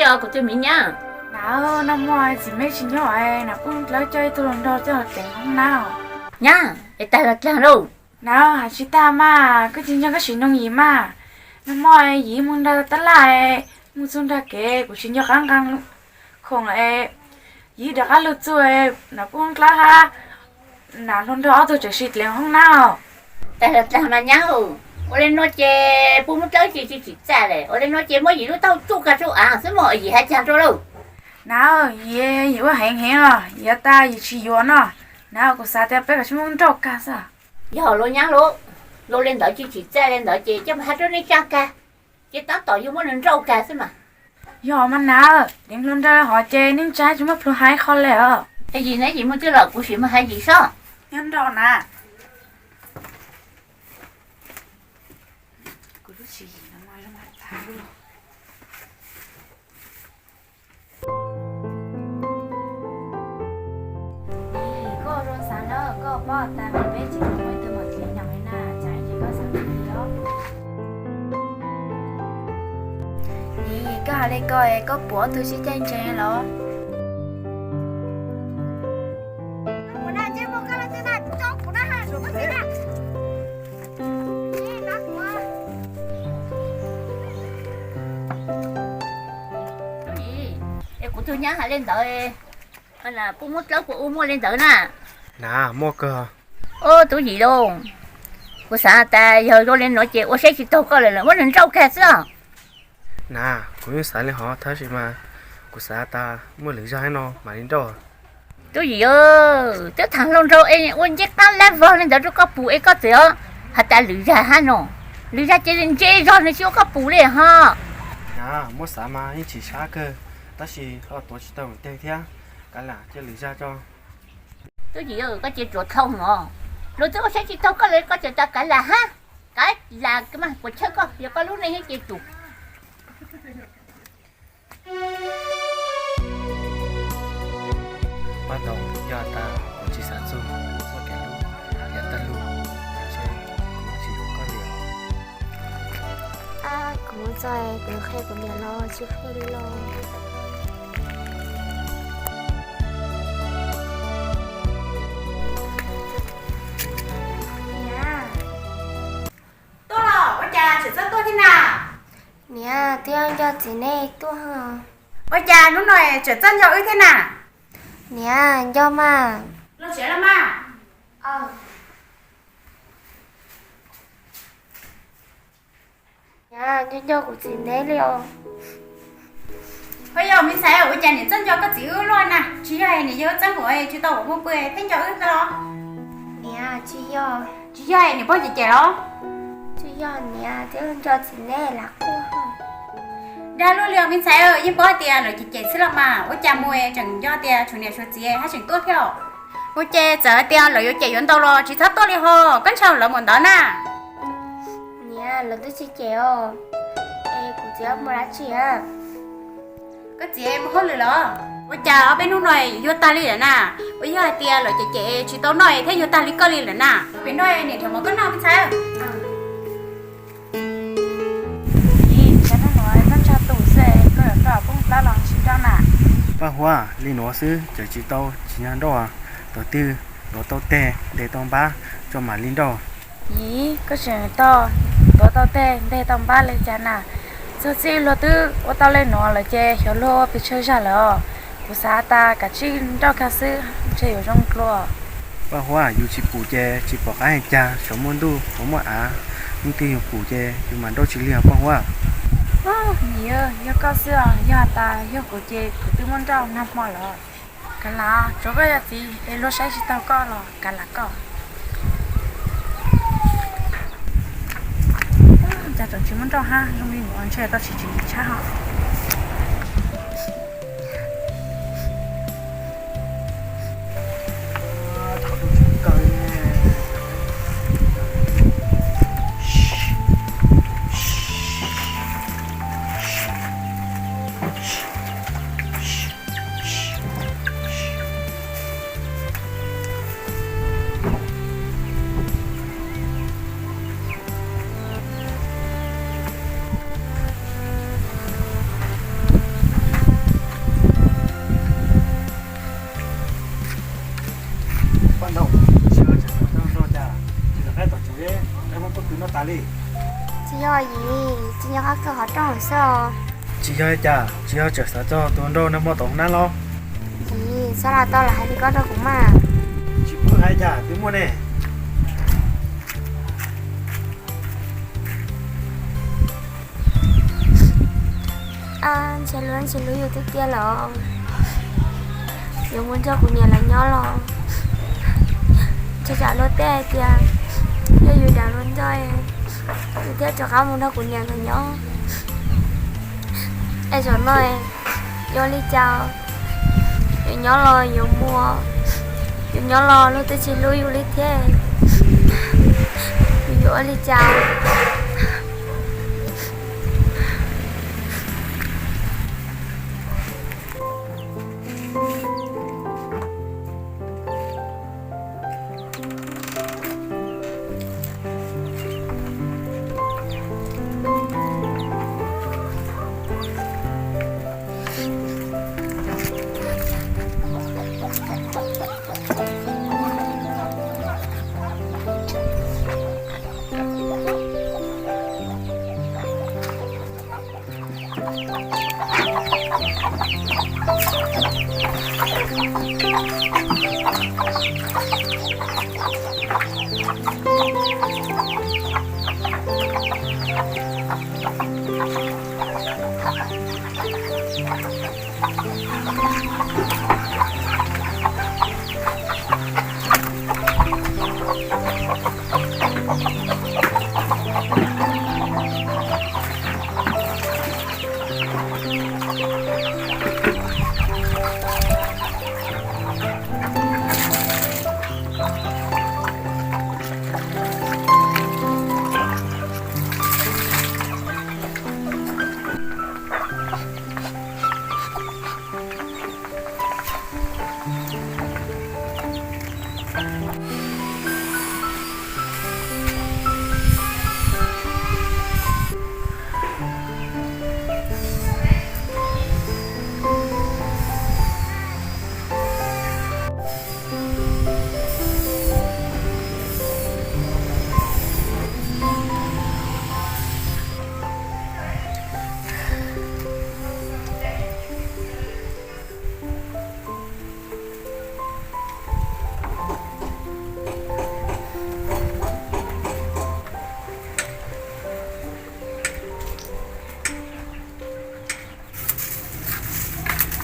Kuv tus me nyab. Nab, nag hmo txiv Meb tsis nyob, nab pub dlawb coj ib tug hluas nraug coj los teev hoob nab. Nyab, es tag los dlaag lauj? Nab, has tsis tag mas, koj tsis nco koj sim noog Yim mas. Nag hmo Yim moog nrug tab laj, moog txug nrug kev kuv tsis nco qab nqaa khoom, Yim rov qab lug txug, nab pub hoob dlawb hab nab hluas nraug ob tug tseem sim dlev hoob nab. Tag los dlaag mas nyab, ua le nuav ces pub muab dlawb tsis tsis txaj le, ua le nuav ces muab Yim lub taub hau tsuj kag tsuj av xwb mog, Yim has caag rua lauj? Nab, Yim, Yim ua heev heev los yuav tas Yim tsis yuav no. Nab, kuv xav tias peb kav tsij muab nrauj kag xwb. Yog lub nyab lub, lub le ntawd tsis tsis txaj le ntawd ces coj mus hab rua neej tsa kag, ces tab tom yug muab nws nrauj kag xwb mas. Yog mas nab, leej hluas nraug hov ces neej tsa tsis muaj plhus has ib qho le os. Es Yim nab, Yim muaj twg los kuv sim mus has Yim sob. Nyob nrau na. Koj zoo xav na, koj paub tas peb tsis tau muaj ib tug mom txwv nyob li na, tsam ib ntsis koj xav li os. Koj has li ko es koj pum ob tug sib caij ntseeg los? Es kuv tug nyab has le ntawd, kuv muab dlawb kuv ua muaj le ntawd na. Na, muaj kawg. Ub, tub Yim lauj, kuv xav tas yog zoo le nuav ces ua saib tsis taug koj lawm, muab nws nrauj kag xwb os. Na, kuv yeej xav li hov tab sis mas kuv xav tas muaj lwm zaj no mam li nrauj. Tub Yim, twb thaam hluas nraug es ua ncej qaab lab vog le ntawd rau koj pum es koj txawm has tas lwm zaj hab no. Lwm zaj ces ntse zog nws tsis ua koj pum li hos. Na, muab xav mas yeej tsis sab kawg, tab sis ho tuav tsis tau teg thiab. Kav lam cia lwm zaj tso. Tub Yim, koj cia tsuav thau no, luag twb ua saib tsis taug koj lawm koj tseem tas kav lam hab. Kav lam mas puas chawj koj, yog koj lub neej thiab ces tsum. Paj Ntoo, yog tas kuv tsis xav txug txoj kev hlub yav tag lug, ntshe kuv tsis yuav koj li os. Kuv txog kuv qhia kuv niam los tsis qhia li los. Niam, tuaj los ua cas tseem txawj tuaj thiab na? Niam, twb yog nco txiv nej tuaj. Ua cas hnub no tseem txawj nco wb thiab na? Niam, nco mas. Los tsev los mas. Niam, nco nco kuv txiv neb li os. Ho yog me ntxhais, ua cas niam txawj nco koj txiv wb luaj na? Tsis yog niam yog txawj ua tsis tau ua pw thiaj nco wb ntag los? Niam, tsis yog. Tsis yog niam pog cem cem los? Tsis yog niam, thiaj nco txiv neb lam quaj. Dag luaj li os me ntxhais, yeej paub tias lawv cem cem xwb los mas, ua cas mus tseem nco tias tshuav niam tshuav txiv haj tseem tuaj thiab. Ua ces txawm hais tias lawv yuav cem yuav ntaus los tsis txhob tuaj li ho, koj ntshaw lawv mus ntawd na. Niam, lawv twb tsis cem os. Es kuv txiv mus dab tsi a? Koj txiv mus hauj lwm los? Ua cas ob peb hnub no yuag tag li lawm na? Ua yog hais tias lawv cem cem tsis tau noj thiaj yuag tag li koj li lawm na. Pem no niam rhuav mov koj noj me ntxhais. Ib, cas hnub no koj ntsag tus xwb, koj yuav nrauj poob plab los tsis nrauj na? Paj Huab, li nuav xwb ces tsis tau, tsis nyog nrauj. Thaum twg tuav tau teg nteg tau npab tso mam li nrauj. Ib, koj tseem tau tuav tau teg nteg tau npab li cas na? Txog txij luag twb ua tau li nuav lawm ces xyov luag ua pes tsawg zag lawm os. Kuv xav tas kav tsij nrauj kag xwb ntshe yuav zoo dua. Paj Huab, yus tsis pum ces tsis pom qab hais cas, xyov muaj ntuj xyov muaj av, hnub twg yus pum ces yus mam nrauj tsis lig os Paj Huab. Yog koj xwb os, yog tas yog kuv ces kuv twb muab nrauj nag hmo lawm. Kav lam tsuav koj yog txiv es luag saib tsis taug koj los kav lam koj. Cas tseem tsis muab nrauj hab, zoo li nuav ntshe tau tsis tsim tshab hos. Koj khwv no tas li. Tsis yog yim, tsis yog qab kawg qhov rooj xwb os. Tsis yog li cas, tsis yog tseem xav txog tus nraug nag hmo tom hoob nab los? Yim, txhob lam tau lam hais li koj rau kuv mas. Tsis pub hais cas twb muaj ne. Ab, ntshe luag tsis hlub yus tiag tiag los yuav mus nrog kuv niam lawv nyob los. Ntshai tsam luag tej hais tias yog yus deev luag ntxoj, yus thiaj rov qab mus nrog kuv niam nkawd nyob. Es zaum no yuav ua li cas? Yuav nyob los yuav mus? Yuav nyob los luag twb tsis hlub yus li thiab, yus yuav ua li cas?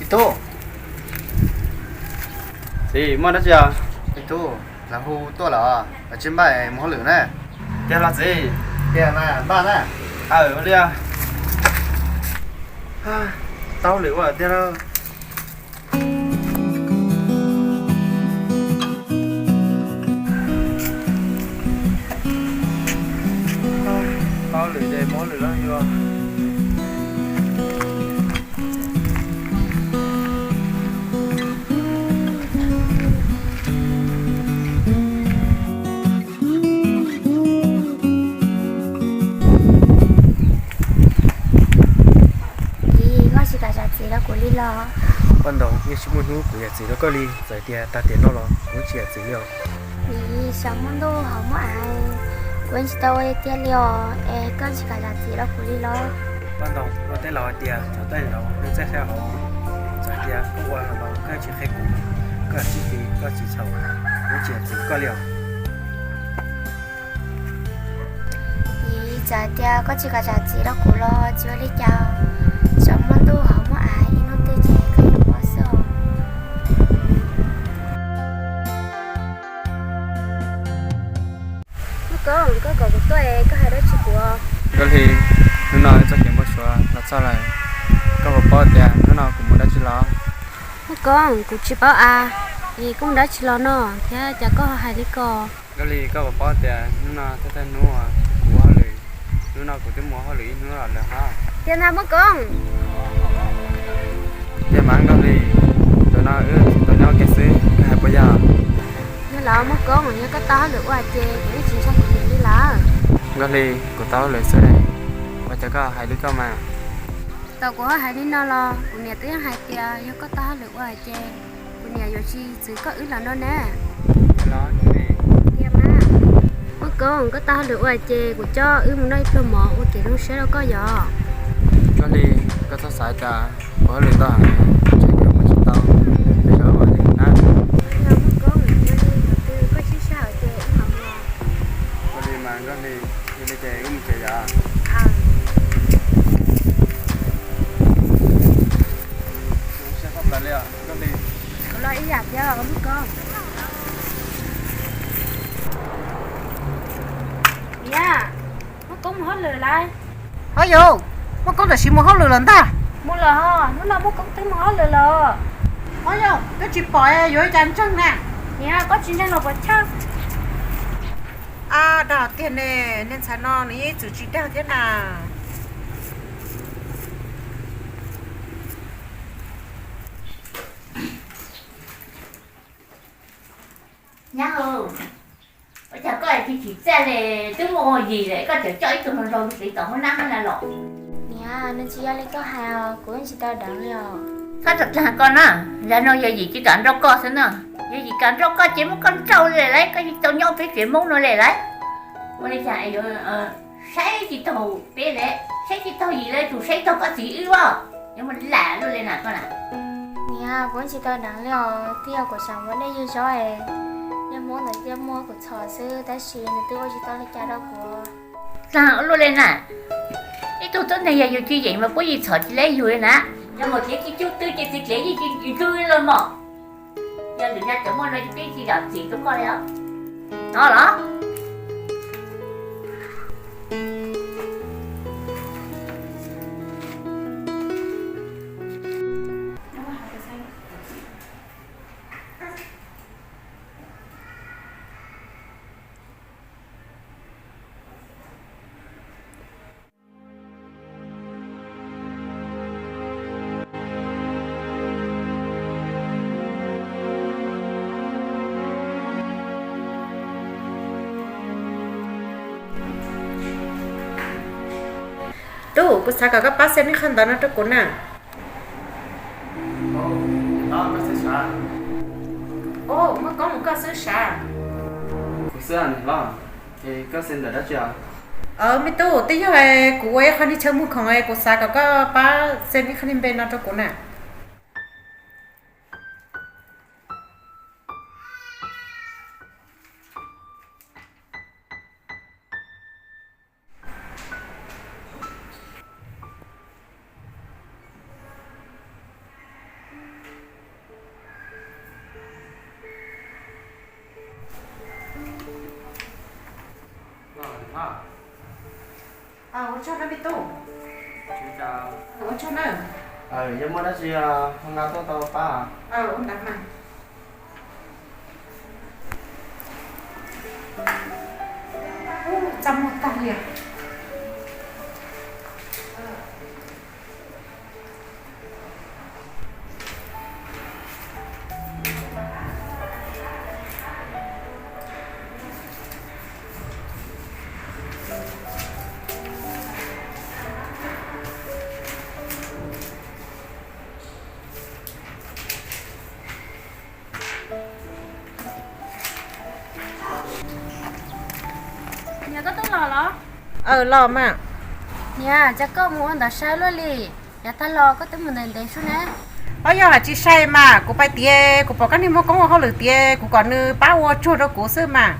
Txiv tub, txiv, muaj dab tsi os? Txiv tub, lawv hu tuaj lawm, lawv tsis npaj mus hauj lwm na. Tiag los txiv? Tiag mas npaj na. Aw, ua li, tau hauj lwm ua tiag lauj. Tau hauj lwm ces mus hauj lwm los yog. Txiv, koj tsis kam zam txim rau kuv li los? Paj Ntoo, yeej tsis muaj hnub kuv zam txim rau koj li, txawm tias tag tiam no los kuv tsis zam txim li os. Txiv, xyov muaj ntuj hauv muaj av, kuv yeej tsis tau ua tiag li os, es koj tsis kam zam txim rau kuv li los? Paj Ntoo, luag tej laus hais tias txhaum tej laus nws txawj qhia hauv, txawm tias koj ua los koj tsis qhia kuv, koj tsis ti, koj tsis txhaum, kuv tsis zam txim koj li os. Txiv, txawm tias koj tsis kam zam txim rau kuv los tsis ua li cas, xyov muaj ntuj hauv muaj av, ib hnub twg ces koj yuav ua xwb os. Muaj Koob, koj kom kuv tuaj es koj hais dab tsi kuv? Nkauj Hli, hnub no wb txoj kev npau suav los txog lawm, koj puas paub tias hnub no kuv mus dab tsi los? Muaj Koob, kuv tsis paub as, es koj mus dab tsi los no thiab cas koj hais li ko? Nkauj Hli, koj puas paub tias hnub no thawj thawj hnub kuv ua hauj lwm, hnub no kuv twb mus ua hauj lwm ib hnub los lawm hos. Tiag ntag Muaj Koob. Tiag mas Nkauj Hli, tus no wb tau nyob ua ke xwb, koj hais puas yog? Yog los Muaj Koob, yog koj tau hauj lwm ua ces kuv yeej tsis ntshai kuv niam li lawm. Nkauj Hli, kuv tau hauj lwm xwb, ua cas koj hais li koj mas? Thaum kuv ho hais li no los kuv niam twb yeej hais tias yog koj tau hauj lwm ua ces kuv niam yuav tsis txwv koj wb los no ne. Tiag mas. Muaj Koob, koj tau hauj lwm ua ces kuv coj wb mus noj ib pluag mov ua kev zoo siab rau koj yom. Koj li, koj txhob xav tas kuv hauj lwm ntau heev, ntshe kuv yuav mus tsis tau, es koj mam li mus na. Muaj Koob, yog li thaum twg koj sib sab hauv ces wb mam mus. Ua li mas Nkauj Hli, yog li ces wb mus tsev yom. Siab tshaj plaws li os Nkauj Hli. Kuv los ib yam thiab Muaj Koob. Niam, Muaj Koob mus hauj lwm lawm. Ho yog, Muaj Koob tam sim mus hauj lwm lawm ntag. Mus lawm ho, hnub no Muaj Koob twb mus hauj lwm lawm. Ho yog, twb tsis pom yuav ua cas ntseeg na. Niam, koj tsis ntseeg los puas chawj. Ab, dag tiag ne, niag ntxhais no nws yeej ib txwm tsis dag thiab na. Nyab, ua cas koj tsis tsim txiaj li, twb muaj yim lawm koj tseem coj ib tug nrog nrog tus txiv tom hoob nab hoob na los? Niam, nws tsis yog li koj hais os, kuv yeej tsis tau deev li os. Txhob tso dlaag koj na, zag no yog yim tsis kam nrauj koj xwb na. Yog yim kam nrauj koj ces muab koj nrauj li lawm, koj yeej tau nyob peb tsev Hmoob no li lawm. Ua li cas yuav saib tsis taug peb lawm, saib tsis taug yim lawm, tsum saib taug koj txiv wb os. Yuav muaj lam luaj li na koj na. Niam, kuv yeej tsis tau deev li os, twb yog kuv xav muab dej ywg zaub es niag Hmoob ntawd thiaj muab kuv txhom xwb, tab sis nws twb ua tsis tau li cas rau kuv. Txag ua luaj li na, ib tug tub nteg yog yus tsis yeem mas puab yeej txhom tsis leb yus li na. Yog mus kev tsis cub twg ces txiv dlev yeej tsis ntxub los mog. Yog lwm yam cov muaj no ces peb tsis zam txim rau koj li os. No los. Tub, kuv xav kom koj pab xeeb ib qho ntawv no rau kuv na. Os, Muaj Koob, koj xwb sav? Kuv xwb niam hlob, es koj xeeb ntawv dab tsi os? Me tub, twb yog kuv ua ib qho niag chaw muag khoom es kuv xav kom koj pab xeeb ib qho niag npe no rau kuv na. Ua tsaug nawb me tub. Ua tsaug nawb. Yog muaj dab tsi ho nqa tuaj tau pab. Ua ntawd mas. Txaj muag tag li. Niam, koj twb los los? Aws, los mas. Niam, cas koj mus ua ntawd sai luaj li? Yav tag los koj twb mus ntev ntev xwb ne. Ob, yog hais tsis sai mas kuv pais tias kuv pom koj niag Muaj Koob ua hauj lwm tias kuv kom nws pab ua tsuag rau kuv xwb mas.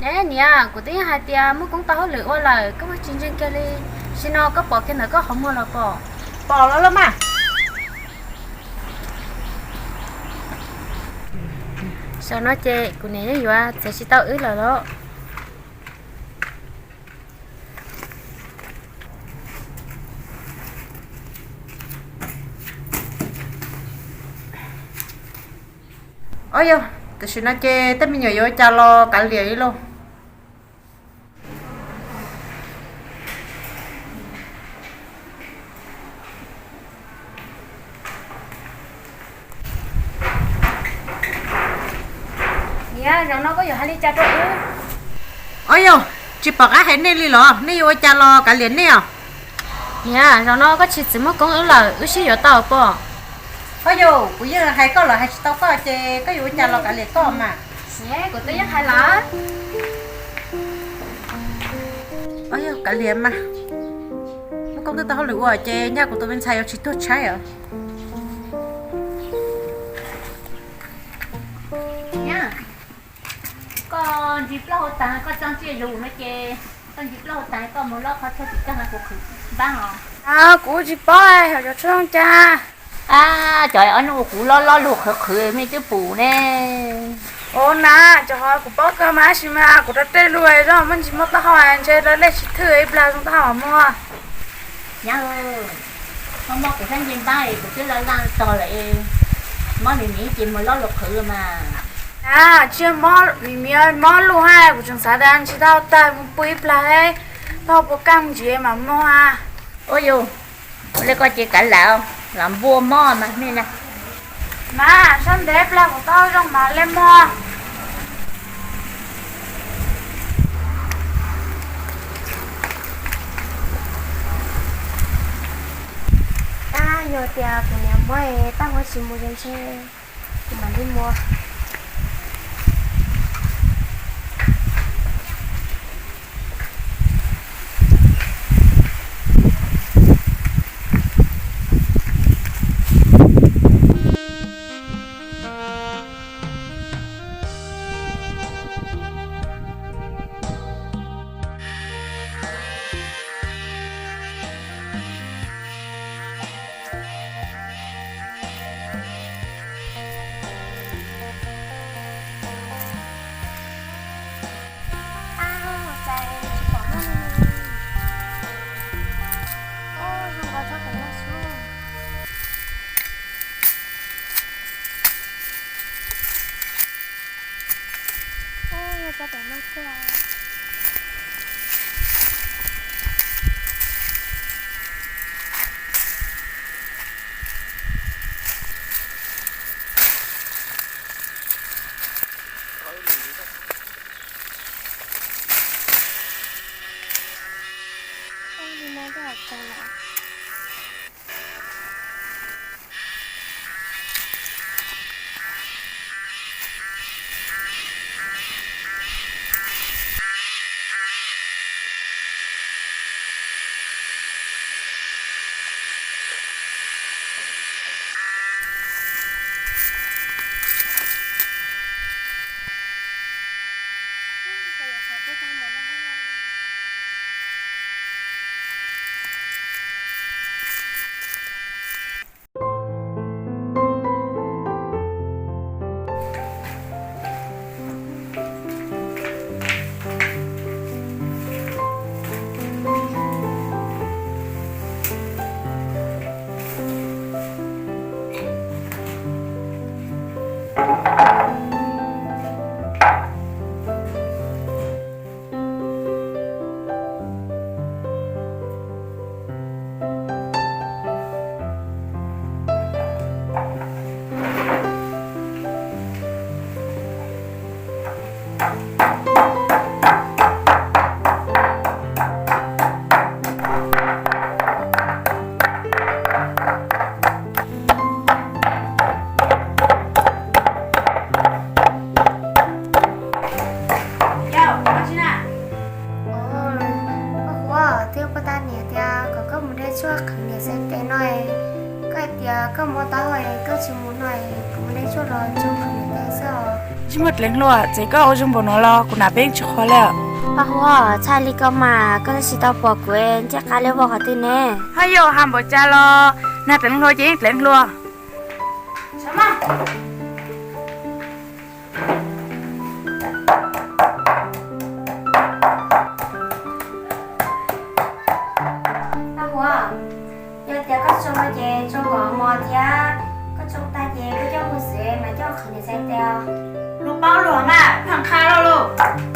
Ne niam, kuv twb yeej hais tias Muaj Koob tau hauj lwm ua lawm, koj muaj tsis ntseeg kiag li. Sim no koj pom kiag ntawm koj qhov muag los pom. Pom los los mas. Zaum no ces kuv niam yeej yuav txav tsis tau wb lawm los. Ob, yog tam sim no ces tej me nyuam yuav ua cas los kav liam li lauj. Niam, zaum no koj yuav hais li cas rau wb? Ob, yog tsis pom qab hais nej li los, nej yuav ua cas los kav liam nej os. Niam, zaum no koj tsis txwv Muaj Koob wb lawm, wb sib yuav tau pom. Ob, yog kuv yeej hais koj los hais tsis tau koj ces koj yuav ua cas los kav liam koj mas. Niam, kuv twb yeej hais lawm. Yog kav liam mas, muaj koj twb tau hauj lwm ua ces nyaj kuv tus me ntxhais yuav tsis tuag tshaib os. Koj ntsis plaub hau tas koj tso ntsej lus no ces, koj ntsis plaub hau tas koj mus lob qhov tshuaj tim koj kuv qhwv npab os. Kuv tsis paub hais cov tshuaj zoo cas. Cov ob hnub kuv lob lob lus qhwv qhwv mej twb pum ne. Ua na, cov hov kuv paub kawg mas, tab sis mas kuv rau tej lus zog muaj ntsis muaj taub hau ntshe lawv lej tsis thwj ib plag zoo taub hau muag. Nyab, koj muab kuv sab ncej npab kuv twb laj laj tog lawm, mob mis mis ces mus lob lus qhwv mas. Tsis mob mis mis, mob lus hais, kuv tseem xav tias ntsis taub hau tawg mus pw ib plag, taub hau puas kaj ntsis mam muag. Ua yus, ua li koj ces kav liam, los npua mob mas nej na. Mas sab ntev plag kuv taub hau zoo mas lej muag. Ab, yog tias kuv niam muab es tau huab tsis mus ces ntshe kuv mam li mus. Koj Huab, twb puag ta niam tias kom koj mus de tshuaj qhwv niam Xais Tes no, koj hais tias koj mob taub hau koj tsis mus no, kuv mus de tshuaj los tshuaj qhwv niam Xais Tes xwb os. Tsis muaj dleev hluas, txawm koj ua zoo npaum no los kuv nam peb yeej tsis qhuas li. Paj Huab, txhaj li koj mas koj twb tsis tau pom kuv ncej qab liab vog qhov twg ne. Ho yog hais npaum cas los nag dleev hluas ces yeej dleev hluas. Paj Huab, yog tias koj tsoo no ces tsoo kom mos thiab, koj tsoo tag ces koj coj mus xwb mas coj qhwv niam Xais Tes os. Luag paub luag mas pheej qha lauj lauj.